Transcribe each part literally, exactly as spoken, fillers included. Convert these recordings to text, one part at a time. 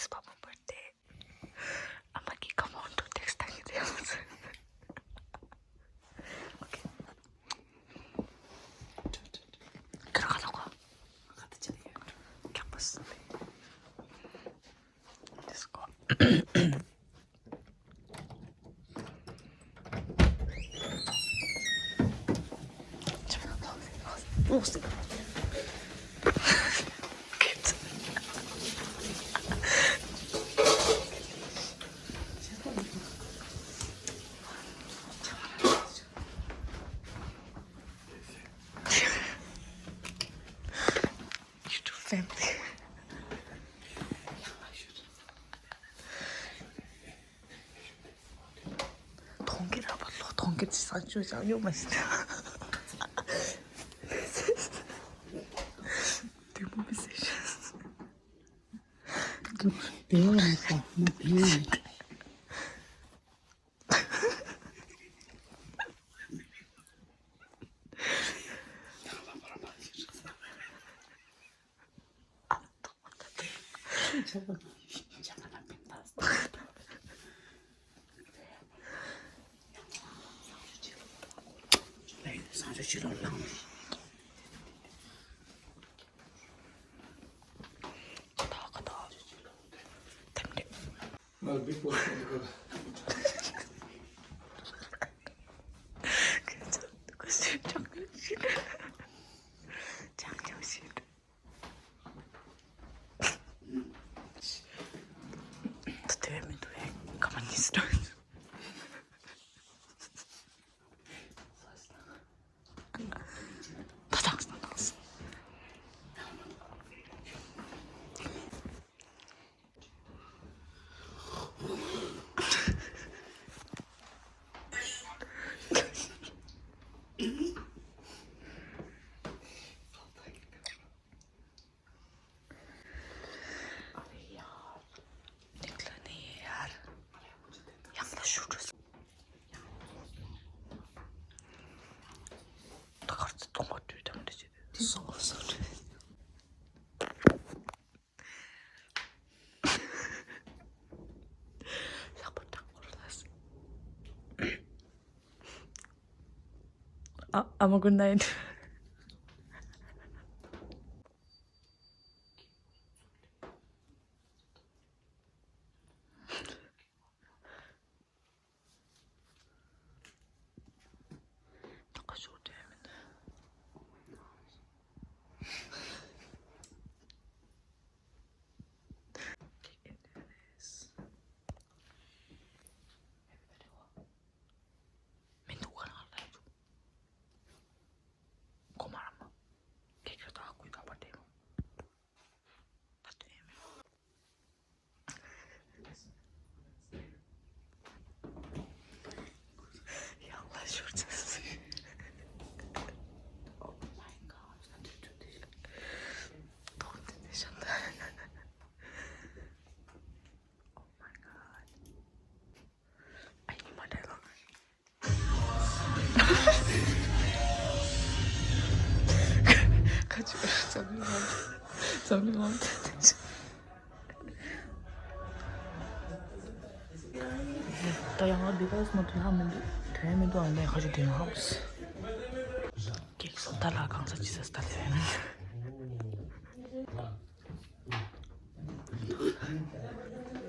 It's Papa birthday. I'm gonna come on to text and get them. Okay. Let's go. YouTube family. གཏོང་གི་ར་བ་ལོ་གཏོང་གི་ཅི་ས་ཆུ་ཅང་ཡོད་མ་ཤེས། དེ་མོ་མི་ཟེར་ཤེས། དེ་ཡང་མི་ས་མི་དེ་ཡང་མི། ཨ། ཨ་མ། good night. མི་འདུག་ག་རང་ལ་འདུག་ཁོ་མ་ར་མ། ཁྱེད་ཁྱོད་ད་ཁོའི་ཁ་པར་དེ་མོ། ད་དུ་ཡེ་མེད། ཡང་ལ་ཤོར་ཚེ། Oh my God. ད་དུ་དུ་དེ་ཤ་ད། Oh my God. ཨ་ཡེ་མ་འདྲ་ལ། ཁ་ཆུ་ཙམ་ལ་ཙམ་ལ། ད་ཡང་ང་འདི་ག་སོང་དུས་ཧ་མི་འདུག་དོན་མི་འདུག་ཨ་ནེ་ཁ་ཆུ་དེ་ཡང་ཧ་མི་སི། ཀྱེ་སོ་ད་ལ་གང་ས་ཅི་ས་ད་ལེ།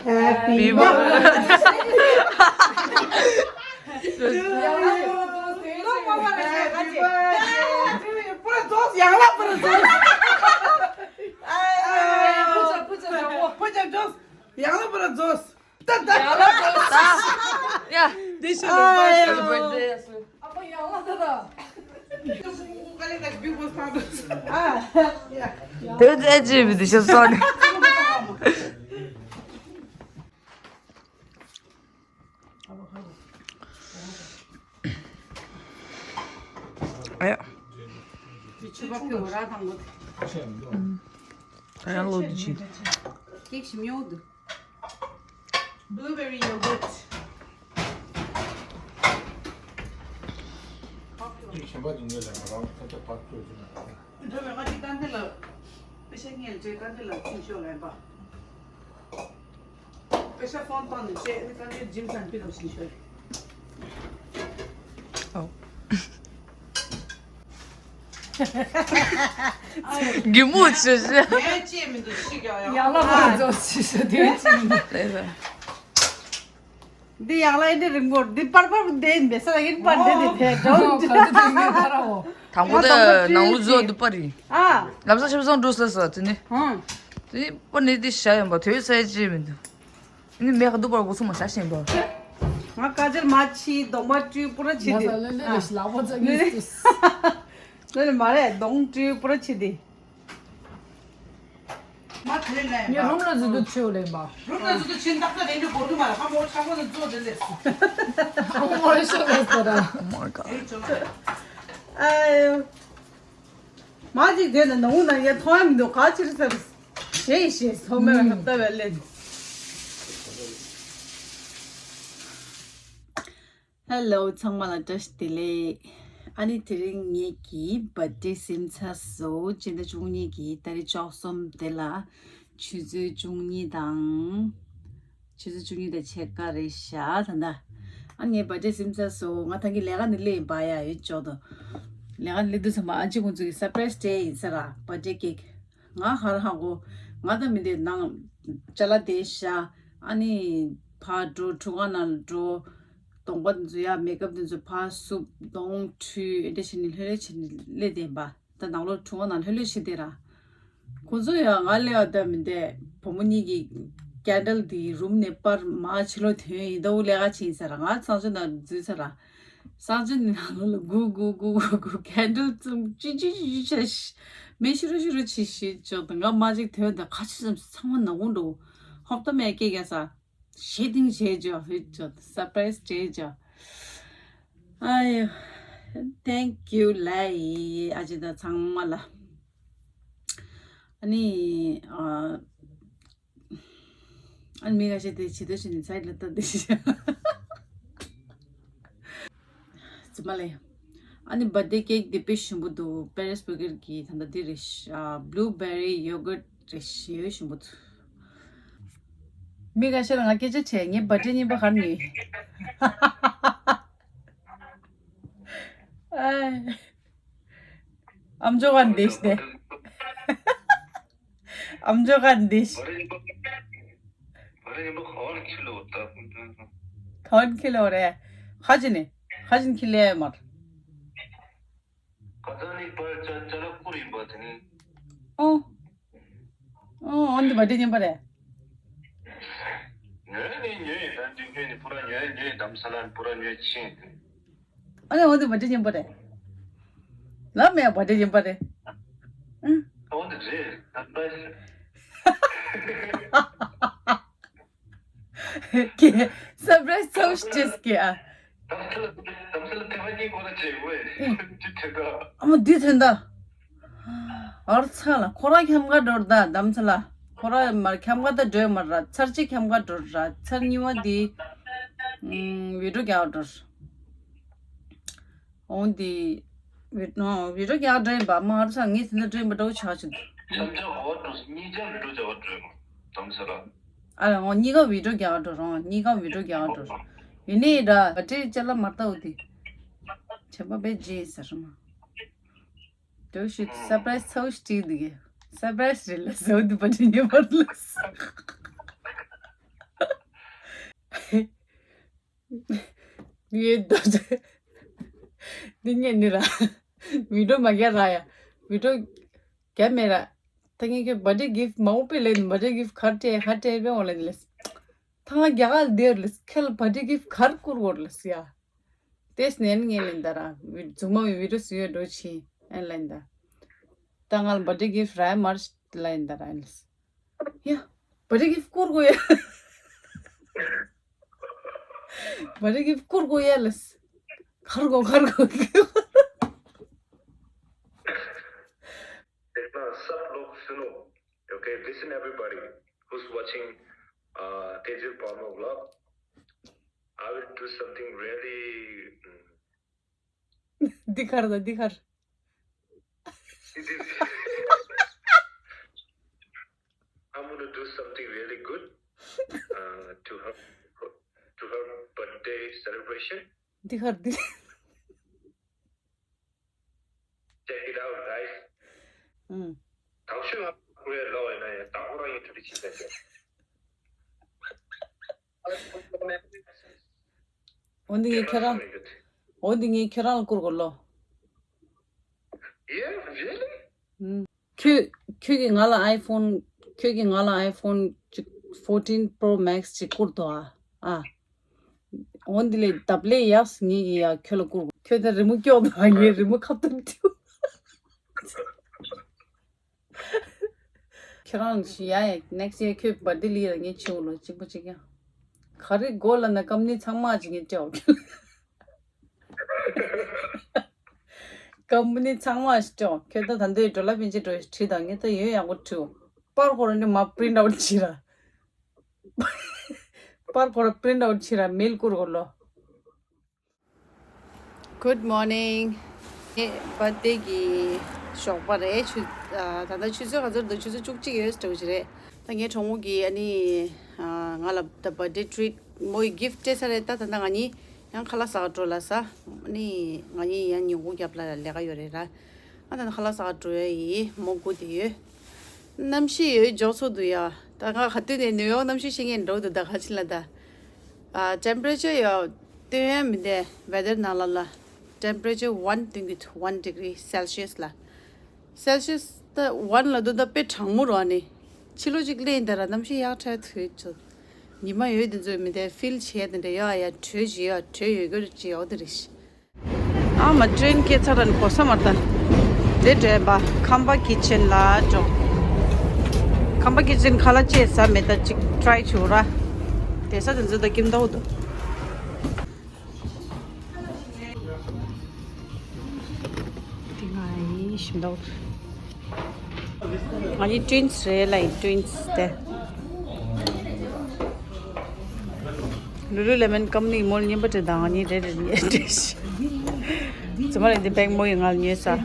Happy birthday. ཡང་ལ་བར་རྫོགས། ཡ། This is the first birthday. ཨ་ཕ་ཡང་ལ་ད་ད། དེ་ཚེ་ཅི་བི་དེ་ཤོད་སོང་ནས། ཨ་ཡ། ད་ཡང་ལོ་དུ་ཕྱིན། ཀེག་ཞིམ་ཡོད་འདུག Blueberry yogurt. ཅིག་གཞན་པ་དེ་ངས་ལས་མ་རང་ཐ་ཆ་ཕར་སྤྲོད་ཅིག་ན། འགྲོ་བའི་ང་ཅིག་ཏན་ཏན་ལ། པེ་ཤ་ངས་ལས་ཏན་ཏན་ལ་ཚིག་ཤོག་ལན་པ། ཤ་ཕོན་བཏང་ནས་བཤད་ནི་གང་གི་ཇིམ་སང་ཕི་ལོ་ཞིག་ཤོད། ཨོ། གི་མོ་ཆུ་ཞེ། ངས་ཅེས་མི་འདུག་ཤི་ག་ཡང་། ཡང་ལ་མ་རྫོགས་ཞིག་ཤོད་དེ་ཅི་མི་འདུག་ལས་ས། འདི་ཡང་ལ་ཨེ་འདྲ་རིང་པོར་འདི་པར་པར་འདེན་པས་ས་ཡིན་པར་འདེན་དེ་དེ་འགྲོ། ག་ཚོད་དེ་ངས་ད་ར་འོ། དང་པོ་དེ་ནང་ལོ་བཟོ་འདུག་པ་རེད། ཨ། ལམ་སང་ཆབ་སང་འགྲོ་ས་ས་དེ་ནི། ཧང་། དེ་ནི་པ་ནི་དེ་ཤ་ཡོང་པ་དེ་ས་ཡ་ཅེས་མི་འདུག་ཨ་ནི་མེ་ཁ་འདུག་པར་གོ་སུ་མ་ཤ་ཞེན་པ། ང་ཀ་ཅར་མ་ཆི་གདོང་པ་བཀྲུས་པུ་ར་ཆི་དེ། ལ་ལ་ལ་ལ་ལག་པ་ཙག་གི་སུ། ལ་ལ་མ་རེད་གདོང་བཀྲུས་པུ་ར་ཆི་དེ། མ་དེ་ལས་ངས་རུམ་ལ་འཛུལ་དུ་ཆེའུ་ལེན་པ། རུམ་ལ་འཛུལ་དུ་ཆེ་ཏག་ཏག་རེད་འདུག་གོ་དུ་མ་ལ་ཁ་མོ་ཆ་མོ་ནི་བཙོ་དེ་ལས། ཨ་མོ་ཤོ་ལས་ཟེར་ར། Oh my god. ཨེ་ཅོ། ཨ་ཡོ། མ་ཅིག་དེ་ནི་ནང་ན་ཡ་མཐོང་ཡ་མི་འདུག་ག་ཅིར་ཟེར། ཞེས་ཞེས་ཐོག་མེད་ཧབ་ཏ་བས་ལེན། Hello ཚང་མ་ལ་བཀྲ་ཤིས་བདེ་ལེགས། ཨ་ནི་དེ་རིང་ངེད་ཀྱི་བར་ཐི་ཌེ་ཟིན་ཚར་སོང་། སྤྱི་ཟླ་བཅུ་གཉིས་ཀྱི་ཏ་རིག་བཅུ་གསུམ་དེ་ལ་ཆུ་ཚོད་བཅུ་གཉིས་དང་། ཆུ་ཚོད་བཅུ་གཉིས་དང་ཕྱེད་ཀ་རེད་ཤག་ད་ལྟ། ཨ་ངའི་བར་ཐི་ཌེ་ཟིན་ཚར་སོང་། ང་ད་གིན་ལས་ཀ་ནས་སླེབས་ཡིན་པ་ཡ་ཡོད་ཅོག་ཏུ། ལས་ཀ་ནས་སླེབས་དུས་ཙམ་པ་ཨ་ཅེ་ཁོང་ཚོ་གི་སར་པ་རའི་སི་སྤྲད་ཡིན་ས་ར་བར་ཐི་ཌེ་ཀེག་ང་ཧར་ཧ་གོ། ང་ད་མི་འདི་ནང་ཅ་ལག་དེ་ཤ། ཨ་ནི་ཕར་འགྲོ་ཁྲུས་ཁང་ནང་འགྲོ། གདོང་པ་འདི་ཚོ་ཡ་མེག་ཨབ་འདི་ཚོ་ཕར་བསུབ་གདོང་ཁྲུས་ཨེ་འདྲ་བྱས་ནས་ལྷོད་ལྷོད་བྱས་ནས་སླེབས་བསྡད་པ། ད་ནང་ལོགས་ཁྲུས་ཁང་ནང་ལྷོད་ལྷོད་བྱས་བསྡད་ར། ཁོ་ཚོ་ཡང་ང་སླེབས་པ་ད་མི་འདས་བུ་མོ་གཉིས་ཀྱིས་ཀེན་ཌལ་དེ་རུམ་ནས་པར་མར་ཕྱི་ལོགས་ཐོན་ཡིན་ད་འུ་ལས་ཀ་བྱེད་ཡིན་ཟེར་ར། ང་གཙང་ཆུ་ནང་འཛུལ་ཚར་ར། གཙང་ཆུ་ནང་ལོགས་ལ་སྒུག་སྒུག་སྒུག་སྒུག་སྒུག་ཀེན་ཌལ་བཙུམ་ཅི་ཅི་ཅི་ཅི་བྱས་མེ་ཤུ་རུ་ཤུ་རུ་བྱེད་ཤི་ཅོག་ད་ང་མ་ཅིག་ཐོན་ད་ཁ་ཆུ་ཙམ་ཚང་མ་ནག་པོ་འགྲོ། ཧོབ་ཏ་མེད་སྐད་རྒྱག་ས། ཞེ་ཏིང་བྱས་ཅོག་ཧུད་ཅོག་སར་པ་རའི་སི་སྤྲད་ཅོག་ཨ་ཡོ། Thank you ལའི་ཨ་ཅེ་ད་ཚང་མ་ལ། ཨ་ནི་ཨ་ཨ་ནི་མི་ཁ་ཤས་དེ་ཇི་ལྟར་བྱས་ནས་ཚ་ཡི་ལ་ལྟ་དེ་ཤི། ཙི་མ་ལེ། ཨ་ནི་བར་ཐི་ཌེ་ཀེག་དེ་དཔེ་ཞིམ་པོ་འདུག་པེ་རེ་སི་བྷར་གར་གྱི་ད་ལྟ་འདི་རེད་ཤག་ཨ་བླུ་བེ་རི་ཡོ་གུར་ཊི་རེད་ཤག་ཞེ་པོ་ཞིམ་པོ་འདུག་མི་ཁ་ཤས་ལ་ང་སྐད་ཆ་དྲིས། ངའི་བར་ཐི་ཌེ་རྙིང་པ་ག་རེ་ཉོས། ཨ་ཨམ་ཅོག་ག་འདི་ཤི་ནས། ཨམ་ཅོག་ག་འདི་ཤི། བར་ཉིན་པ་བར་ཉིན་པ་ག་བར་ཁྱི་ལོ་ད་ཁུང་ཁྱི་ལོ་རེད། ཁ་ཅི་ནས་ཁ་ཅི་ནས་ཁྱི་ལས་མར། ཁ་ཚ་ནི་པར་ཅ་ཅ་ལག་ཁུར་ཡིན་པ་དེ་ནི། ཨོ། ཨོ་འོན་ཏེ་བར་ཐི་ཌེ་རྙིང་པ་རེད། ཉོས་ནི་ཉོས་ཡིན་ད་འདི་ཉོས་ནི་པུ་ར་ཉོས་ཉོས་དམ་ས་ལ་པུ་ར་ཉོས་ཕྱིན། ཨ་ནི་འོན་ཏེ་བར་ཐི་ཌེ་རྙིང་པ་རེད། ལབ་མེད་བར་ཐི་ཌེ་རྙིང་པ་རེད། ཨང་། འོན་ཏེ་རེད་ད་པ། ཀྱེ། སར་པ་རའི་སི་ཚ་བོ་ཞིག་སྤྲད་ཀྱེ་ཨ། དམ་ས་ལ་དམ་ས་ལ་ཐེ་བ་གཉིས་ཁོ་ན་བྱེད་དགོས། ཨེ། འདི་དེ་ད། ཨ་མ་འདི་དོན་དག་ཨར་ཚ་ལ་ཁོ་རང་ཁྱམས་ཁ་འགྲོ་ར་ད་དམ་ས་ལ། ཁོ་རང་མར་ཁྱམས་ཁ་ད་འགྲོ་མར་ར་ཚར་གཅིག་ཁྱམས་ཁ་འགྲོ་ར་ཚར་གཉིས་པ་འདི། ཨུམ་བི་ཌི་ཡོ་རྒྱག་འགྲོ། འོང་འདི། བི་ཨོ་བི་ཌི་ཡོ་རྒྱག་འགྲོ་ཡིན་པ་མ་ཨར་ཚ་ངས་དེ་འདྲ་འགྲོ་ཡིན་པ་འདྲ་བོ་ཆགས་བྱུང་འདུག་ཁྱམས་ཁ་འོ་འགྲོ་གཉིས་ཆར་འགྲོ་བྱ་བ་འགྲོ་ཡིན་པ་དམ་ས་ལ། ཨ་ལ་འོ་གཉིས་ཀ་བི་ཌི་ཡོ་རྒྱག་འགྲོ་རོང་གཉིས་ཀ་བི་ཌི་ཡོ་རྒྱག་འགྲོ། ཡིན་ནའི་ར་བ་ཏྲི་ཅ་ལག་མ་ལྟ་འོ་དེ། བྱས་པ་བེད་རྗེས་ཟེར་མ། དེ་ཞིག་སར་པ་རའི་སི་ཚ་བོ་ཞིག་བྲིས་འདུག་གས། སར་པ་རའི་སི་རེད་ལ་ཟེར་བ་འདུག་པ་དྲི་ཉེ་བར་ལ་ཟེར། ངའི་རྡོ་རྗེ། འདི་ཉན་ནི་ར། བི་ཌི་ཡོ་མ་རྒྱག་ར་ཡ། བི་ཌི་ཡོ་རྒྱག་མེད་ར། ད་ངས་ཁྱོད་བར་ཌེ་གིཕ་མང་པོ་སྤྲད་ལེ་ནི་བར་ཌེ་གིཕ་ག་རེ་སྤྲད་ག་རེ་སྤྲད་པའི་འོང་ལེ་ནི་ལེ། ད་ང་རྒྱ་གར་འདིར་ལེ་ཁྱེད་ལ་བར་ཌེ་གིཕ་ག་རེ་བསྐུར་དགོས་ལེ་ཡ། དེས་ནས་ངས་ལེན་ད་ར། མཛུབ་མོ་བི་ཌི་ཡོ་བཟོས་ཡོད་འགྲོ་ཕྱིན་ཨེ་ལེན་ད། ད་ང་ལ་བར་ཌེ་གིཕ་རག་མ་རེད་ལེན་ད་ར་ཨེ་ལེ། ཡ། བར་ཌེ་གིཕ་བསྐུར་དགོས་ཡ། བར་ཌེ་གིཕ་བསྐུར་དགོས་ཡ་ལེ། གར་གོ་གར་གོ། Sab log suno. Okay, listen everybody who's watching uh, Tejal Palmer vlog. I will do something really. འདི་གར་ད་འདི་གར། I'm gonna do something really good. uh, to her to her birthday celebration. འདི་གར་འདི། Check it out, guys. ཨུམ། དང་ཤོས་ང་ཁོ་རེ་ལོ་ཡིན་ན་ཡང་དང་པོ་རང་ཡིན་འཕྲོ་འདི་ཕྱིན་ནས། འོན་ཏེ་ངས་ཁྱེད་རང་། འོན་ཏེ་ངས་ཁྱེད་རང་ལ་བསྐུར་དགོས་ལོ། Yeah, really? ཨུམ། ཁྱོད་ཁྱོད་ཀྱིས་ང་ལ་iPhone ཁྱོད་ཀྱིས་ང་ལ་iPhone ཅིག་fourteen Pro Max ཅིག་བསྐུར་དོ་ཨ། ཨ། འོན་ཏེ་ལས་ལྡབ་ལས་ཡག་ངེད་ཀྱིས་ཡ་ཁྱོད་ལ་བསྐུར། ཁྱོད་ད་རི་མོ་སྐྱོག་དང་ངའི་རི་མོ་ཁ་བཏུམ་ཐིའུ། ཁྱེད་རང་ཡ་next year ཁྱོད་birthday ལི་ཡ་ངས་ཆེའུ་ལོ་གཅིག་པ་གཅིག་ཡ། ག་རེ་དགོས་ལ་ན་ཀམ་ནི་ཚང་མ་ཅིག་ངས་སྤྲད། ཀམ་པ་ནི་ཚང་མ་ཞིག་ཀྱང་ཁྱོད་ད་ད་འདོད་འགྲོ་ལ་པན་ཆེ་འགྲོ་བྲིས་དང་ངས་ད་ཡོད་ཡག་པོ་བྲིས། པར་ཁོ་རང་འདི་མ་print out བྱེད་ར། པར་ཁོ་རང་print out བྱེད་ར་mail བསྐུར་གོ་ལོ། Good morning. ངའི་birthday གི་ཞོགས་པ་རེད། ཆུ་ཨ་ད་ལྟ་ཆུ་ཚོད་ག་ཚོད་འདུག་ཆུ་ཚོད་བཅུ་གཅིག་ཡོད་འདྲ་བོ་ཞིག་རེད། ད་ངའི་གྲོགས་མོ་གིས་ཨ་ནི་ཨ་ང་ལ་ད་birthday treat མོ་ཡི་gift སྤྲད་ཚར་རེད། ད་ད་ལྟ་ང་གཉིས་ཡང་ཁ་ལག་ཟ་ག་འགྲོ་ལ་ཟ། ཨ་ནི་ང་གཉིས་ཡང་ཉིན་གུང་རྒྱབ་ལ་ལས་ཀ་ཡོད་རེད་ར། ཨ་ད་ནི་ཁ་ལག་ཟ་ག་འགྲོ་ཡ་ཡི་མོ་སྒུག་བསྡད་ཡོད། གནམ་གཤིས་ཡོད་འཇོག་ཚོགས་འདུག་ཡ། ད་ང་ག་དུས་ནས་ནིའུ་ཡོག་གནམ་གཤིས་ཤེས་མཁན་འགྲོ་འདུག་ད་ག་ཕྱིན་ལ་ད། ཨ་temperature ཡ་སྟོན་ཡ་མི་འདས་weather ནང་ལ་ལ། temperature one twenty one degree Celsius ལ། Celsius ད་one ལ་འདུག་ད་དཔེ་གྲང་མོ་རོ་ཨ་ནི། ཕྱི་ལོགས་ཅིག་གླེང་ད་ར་གནམ་གཤིས་ཡག་ཐལ་ཐུལ་ཚོ། ཉི་མ་ཡོད་དེ་ཚོ་མི་འདས་feel བྱེད་དེ་འདྲ་ཡོད་ཨ་ཡ་དྲོད་ཅིག་ཡོད་དྲོད་ཡོད་རྒྱུ་ཅིག་ཡོད་དེ་རེད། ཨ་མ་train སྐྱེལ་ཚར་ནས་གོ་ས་མར་ད། དེ་དྲན་པ་ཁམས་པ་kitchen ལ་འགྲོ། ཁམས་པ་kitchen ཁ་ལག་ཅེས་ཟ་མེད་ད་ཅིག་try བྱུང་ར། དེ་ས་དེ་ཚོ་ད་ཀིམ་ཏའོ་འདུག་དེ་ང་ཡིན་ཞིམ་ཏའོ། ང་གཉིས་twins རེད་ལ་ཡིན་twins དེ། ལུ་ལུ་ལེ་མོན་ཀམ་པ་ནི་མོལ་རྙིང་པ་དེ་དང་ང་གཉིས་རེ་རེ་རྙེད་དེ་ཤི། ཙི་མ་ལེ་དེ་བེག་མོ་ཡི་ངལ་ཉོས་ས།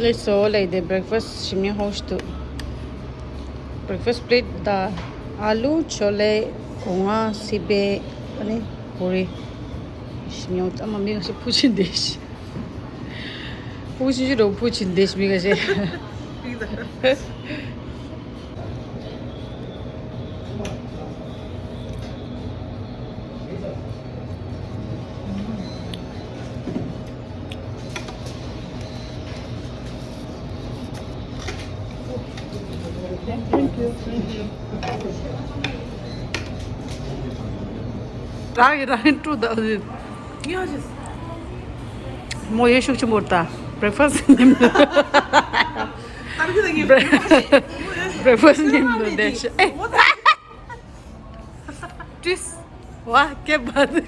ལེ་སོ་ལེ་དེ་breakfast ཞིམ་ཉེ་ཧོ་ཤི་དུ། breakfast plate ད་ཨ་ལུ་ཆོ་ལེ་གོ་ང་སི་པེ་ཨ་ནི་པུ་རི། ཞིམ་ཉེ་ཨ་མ་མི་ང་ཞིག་ཕུ་ཆིན་དེ་ཤི། ཕུ་ཆིན་ཅི་རོ་ཕུ་ཆིན་དེ་ཤི་མི་ང་ཞིག Thank you. Thank you. རང་གི་རང་གི་ཀྲུ་ད་ཡ་ཇིས། མོ་ཡེ་ཤུགས་ཆེན་པོ་ད་breakfast ཉིན། breakfast ཉིན་དུ་བསྡད་ཤག་ཨེ། ཏིས། ཝ་ཀེ་བ་དུ།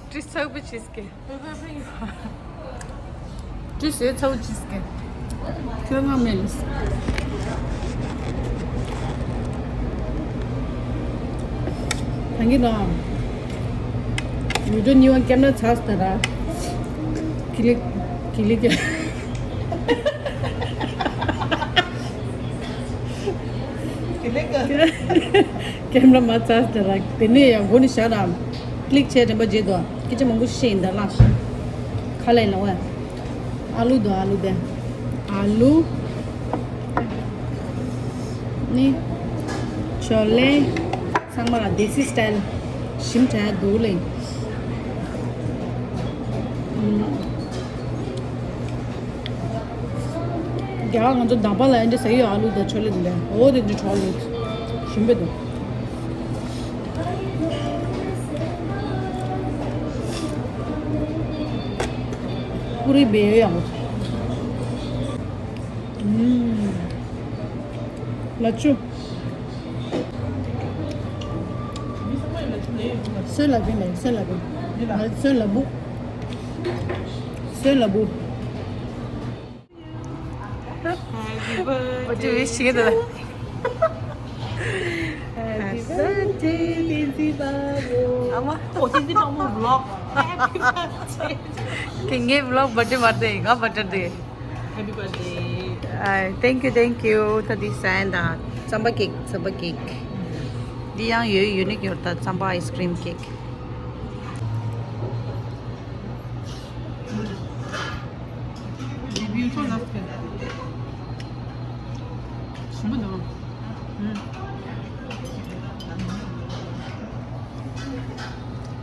ཏིས་ཚག་པི་cheesecake. ཏིས་ཡེ་ཚག་པི་cheesecake. ཁྱོད་ང་མེ་ལིས། ད་གིན་ནོ། video གཉིས་པ་camera ཚར་སྟེ་ར། ཀི་ལིག་ཀི་ལིག camera མ་ཚར་སྟེ་ར། དེ་ནས་ཡང་སྒོ་ནས་བཞག་ར། click བྱས་དྲན་པ་བརྗེད་དོ། སྐད་ཆ་མང་པོ་བཤད་ཡིན་ད་ལ། ཁ་ལས་ལ་བ། ཨ་ལུ་དོ་ཨ་ལུ་དེ། ཨ་ལུ། ནི། ཆོ་ལེ། ཚང་མ་ལ་desi style ཞིམ་དྲག་འདུག་ལེ། ཨུམ། རྒྱ་གར་ང་ཚོ་ཟླ་བ་ལ་ཨེ་འདྲ་ཟ་ཡི་ཡོད་ཨ་ལུ་དང་ཆོ་ལེ་འདི་འདྲ། འོ་དེ་འདྲ་ཆོ་ལེ་ཞིམ་པོ་འདུག་པུ་རི་བེ་ཡོད་ཡང་། ཨུམ། ལ་ཆུ། སོན་ལ་བུ་མེད་སོན་ལ་བུ། སོན་ལ་བུ། སོན་ལ་བུ། Happy birthday to you. Happy birthday, Tenzin Babu. ཨ་མ། ཨོ་Tenzin Babu vlog. Happy birthday. ཁྱེད་ངའི་vlog birthday མ་རེད་ང་birthday རེད། Happy birthday. ཨ། thank you, thank you. ད་འདི་ཟ་ཡིན་ད། རྩམ་པ་ཀེག་རྩམ་པ་ཀེག་འདི་ཡང་ཡོད། ཡུ་ནིག་ཡོད་ད། རྩམ་པ་ཨའི་སི་ཀྲིམ་ཀེག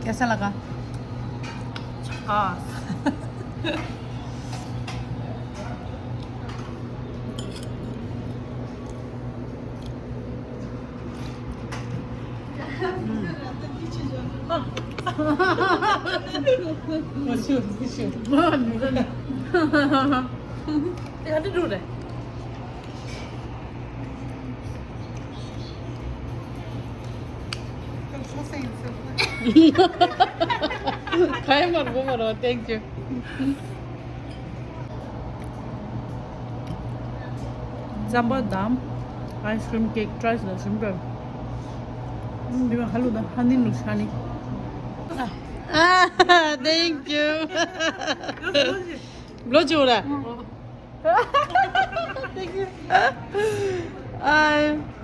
कैसा लगा? झकास। Thank you. རྩམ་པ་དང་ཨའི་སི་ཀྲིམ་ཀེག་ཀྲའི་ལ་ཞིམ་པས། འདི་ཧ་ལུ་དང་ཧ་ནི་ནུ་ཤ་ནི། Thank you. ལོ་ཅི་ཧོ་ར། Thank you. ཨ།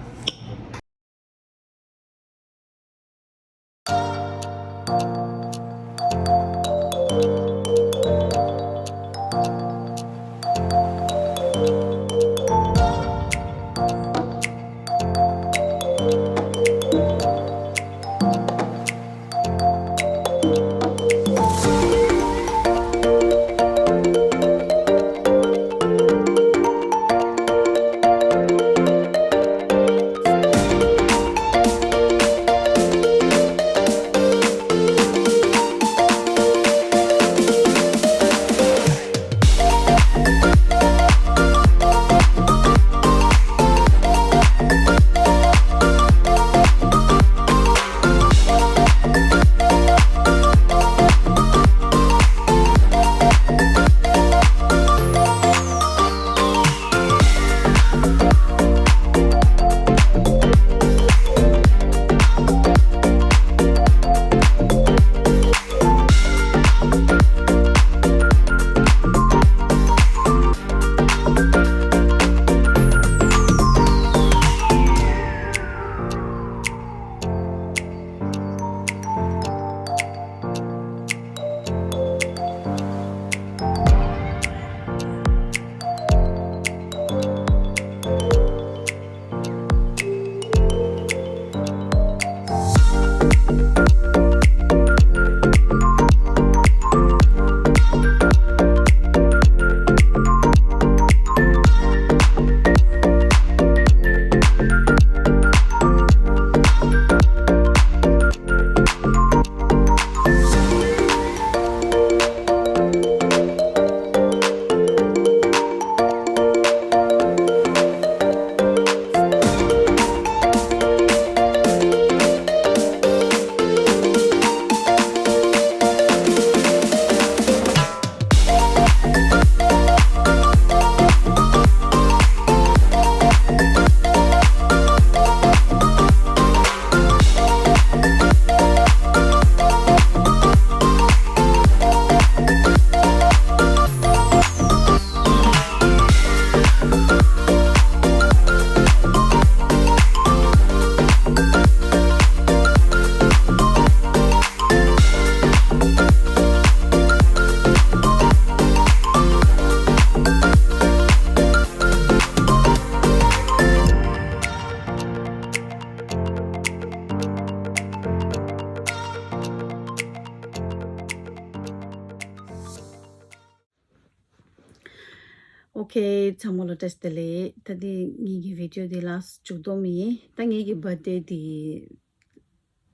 ཨོ་ཁེ། ཚང་མ་ལ་བཀྲ་ཤིས་བདེ་ལེགས། ད་འདི་ངེད་ཀྱི་བི་ཌིའོ་འདི་ལ་མཇུག་སྡོམ་ཡིན། ད་ངེད་ཀྱི་བར་ཐ་ཌེ་འདི་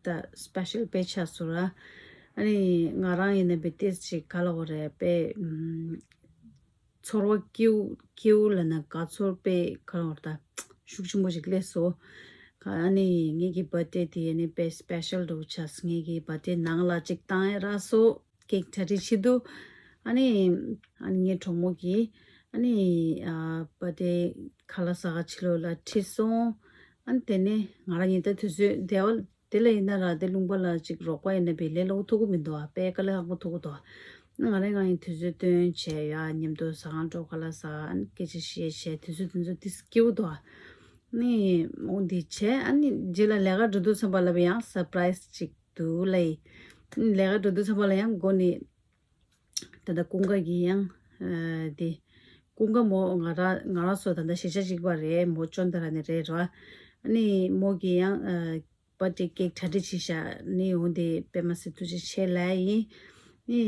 ད་སི་པེ་ཤལ་དཔེ་ཆགས་སོང་ར། ཨ་ནི་ང་རང་ཡིན་ན་བི་ཏི་ཨེས་ཅིག་ག་ལ་འོ་རེད་དཔེ། ཚོར་བ་སྐྱིད་སྐྱིད་ལ་ན་དགའ་ཚོར་དཔེ་ག་ལ་འོ་ར་ད་ཤུགས་ཆེན་པོ་ཞིག་སླེབས་སོང་། ཨ་ནི་ངེད་ཀྱི་བར་ཐ་ཌེ་དེ་ཨ་ནི་དཔེ་སི་པེ་ཤལ་འདྲ་བོ་ཆགས་སོང་། ངེད་ཀྱི་བར་ཐ་ཌེ་ནང་ལ་ཅིག་བཏང་ཡ་རག་སོང་། ཀེག་གྲ་སྒྲིག་བྱེད་དུས། ཨ་ནི་ཨ་ནི་ངའི་གྲོགས་མོ་གིས་ཨ་ནི་ཨ་བར་ཐ་ཌེ་ཁ་ལག་ཟ་ག་ཕྱི་ལོགས་ལ་ཁྲིད་སོང་། ཨ་ནི་དེ་ནས་ང་རང་ཉིད་ད་དུས་ཚོད་དེ་བ་དེ་ལ་ཡིན་ན་ར་དེ་ལུང་པ་ལ་ཅིག་རོགས་པ་ཡིན་ན་བི་ལས་སླ་པོ་ཐུག་གི་མི་འདུག་ཨ། དཔེ་དཀའ་ལས་ཁག་པོ་ཐུག་གི་འདུག་ཨ། ང་རང་ང་ཡིན་དུས་ཚོད་བཏོན་བྱས་ཡ་མཉམ་དུ་ཟ་ཁང་འགྲོ་ཁ་ལག་ཟ། ཨ་ནི་སྐད་ཆ་བཤད་བྱས་དུས་ཚོད་དེ་ཚོ་དེ་སྐྱིད་པོ་འདུག་ཨ། ནི་འོ་འདི་བྱས། ཨ་ནི་རྗེས་ལ་ལས་ཀ་འགྲོ་དུས་ཙམ་པ་ལ་ཡང་སར་པ་རའི་སི་ཅིག་འདུག་ལབ་ཡིན། ལས་ཀ་འགྲོ་དུས་ཙམ་པ་ལ་ཡང་མགོ་ནས་ད་ལྟ་ཀུན་དགའ་གིས་ཡང་ཨ་དེ། ཀུན་དགའ་མོ་ང་རང་ང་རང་ཚོ་ད་ལྟ་གཞིས་ཆགས་གཅིག་པ་རེད། མོ་ཅོན་ཏ་ར་ནས་རེད་ར། ཨ་ནི་མོ་གིས་ཡང་ཨ་པར་ཐི་ཌེ་ཀེག་གྲ་སྒྲིག་བྱས་ཤག་ནི་འོ་དེ་དཔེ་མ་སྲིད་ཐུགས་རྗེ་ཆེ་ལབ་ཡིན། ནི་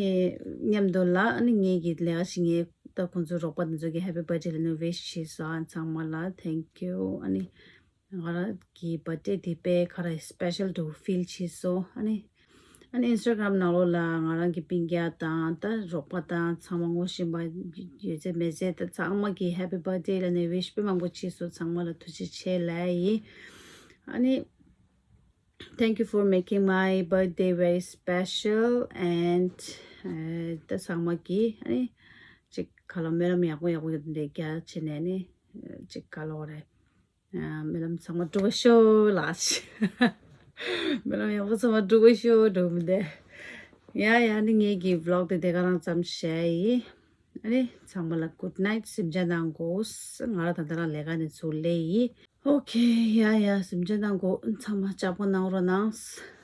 མཉམ་དུ་ལ་ཨ་ནི་ངེད་ཀྱི་ལས་ཀ་བྱེད་མཁན་ད་ཁོང་ཚོ་རོགས་པ་དེ་ཚོ་གིས་ཧེ་པི་བར་ཐི་ཌེ་ལབ་ནས་ཝིཤ་བྱས་སོང་། ཨ་ཚང་མ་ལ་ཐེང་ཀིའུ། ཨ་ནི་ང་རང་གི་བར་ཐི་ཌེ་དེ་དཔེ་ག་རེ་སི་པེ་ཤལ་དུ་ཕིལ་བྱས་སོང་། ཨ་ནི་ཨ་ནི་ཨིན་སི་ཊ་གྷ་རམ་ནང་ལོགས་ལ་ང་རང་གི་སྤུན་ཀྱག་དང་ད་རོགས་པ་དང་ཚང་མ་ངོ་ཤེས་པ་ཡོད་ཚད་མེད་ཚད་ད་ཚང་མ་གིས་ཧེ་པི་བར་ཐི་ཌེ་ལབ་ནས་ཝིཤ་དཔེ་མང་པོ་བྱས་སོང་། ཚང་མ་ལ་ཐུགས་རྗེ་ཆེ་ལབ་ཡིན། ཨ་ནི། Thank you for making my birthday very special and ད་ཚང་མ་གིས་ཨ་ནི་ཅིག་ཁ་ལོ་སྨོན་ལམ་ཡག་པོ་ཡག་པོ་ཡོད་འདི་རྒྱ་ཆེ་ནས་ནི་ཅིག་ཁ་ལོ་རེད། སྨོན་ལམ་ཚང་མ་འགྲུབ་པ་ཤོག་ལགས། སྨོན་ལམ་ཡག་པོ་ཚང་མ་འགྲུབ་པ་ཤོག་འགྲུབ་མི་འདུག་ཡ་ཡ་ནི་ངེད་ཀྱི་བི་ལོག་དེ་དེ་ག་རང་ཙམ་བྱས་ཡིན། ཨ་ནི་ཚང་མ་ལ་good night གཟིམ་འཇག་གནང་དགོས། ང་རང་ད་ལྟ་རང་ལས་ཀ་ནས་ཚུར་སླེབས་ཡིན། ཨོ་ཁེ། ཡ་ཡ་གཟིམ་འཇག་གནང་དགོས། ཚང་མ་ལྕགས་པོ་གནང་རོགས་གནང་།